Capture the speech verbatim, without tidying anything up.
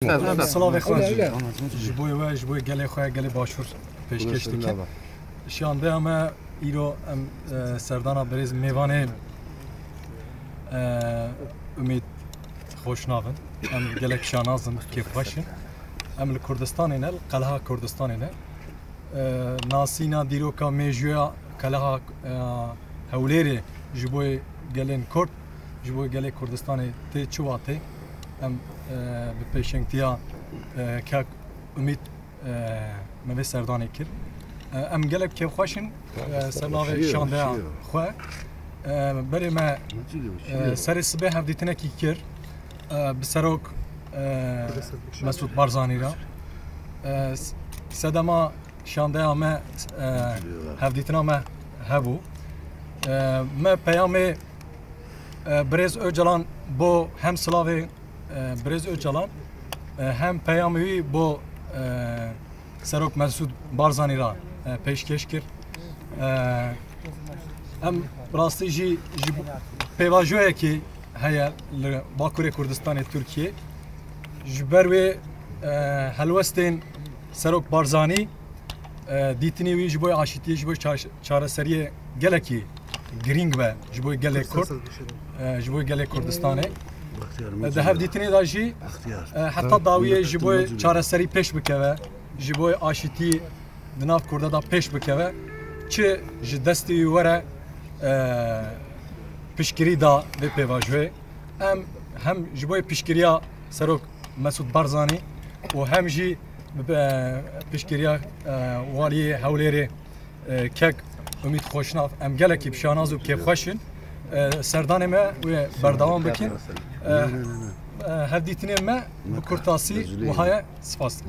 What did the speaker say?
Silavê xwe ji bo we, ji bo gelê xwe, gelê Başûr pêşkêş dikin. Şandeya me îro em, e, serdana birêz mêvanê, e, Umît Xoşnav in. Em gelek şanaz in, kêfxweş in. Em li Kurdistanê ne, li qeleha Kurdistanê ne. E, nasîna dîroka mêjûya qeleha, e, Hewlêrê ji bo gelên Kurd, ji bo gelê Kurdistanê tê çi watê? Em, e, bi pêşengtiya, e, kek Umît, e, me vê serdanê kir. E, em gelek kêfxweş in, e, ser navê şandeya xwe. E, berê me, e, serê sibê hevdîtinekî kir, e, bi serok, e, Mesûd Barzanî re. E, s-, sedema şandeya me, e, hevdîtina me hebû. E, me peyamê, e, birêz Ocalan bo hem silavê, e, birêz Ocalan, e, hem peyamê wî bo, e, Serok Mesûd Barzanî re, e, pêşkêş kir. E, em rastî jî ji pêvajoyekê heye li Bakurê Kurdistanê Tirkiyê. Ji ber wê, e, helwestên Serok Barzanî, e, dîtinê wî ji bo aşîtiyê, ji bo ça-, çareseriyê gelekî girîng be ji bo gelê Kurd, e, ji bo gelê Kurdistanê. E, di hevdîtinê de jî, e, heta dawiyê ji bo çareserî pêş bikeve, ji bo aşîtî di nav Kurda de pêş bikeve, çi ji destê wî were, e, piştgirî da vê pêvajoyê. Em hem ji bo piştgiriya Serok Mesûd Barzanî û hem jî, e, piştgiriya, e, Waliyê Hewlêrê, e, kek Umît Xoşnav, em gelekî bi şanaz û kêfxweş in. E, serdanê me wê berdewam bikin. E, e, hevdîtinê me bi kurtasî wiha ye. Spas.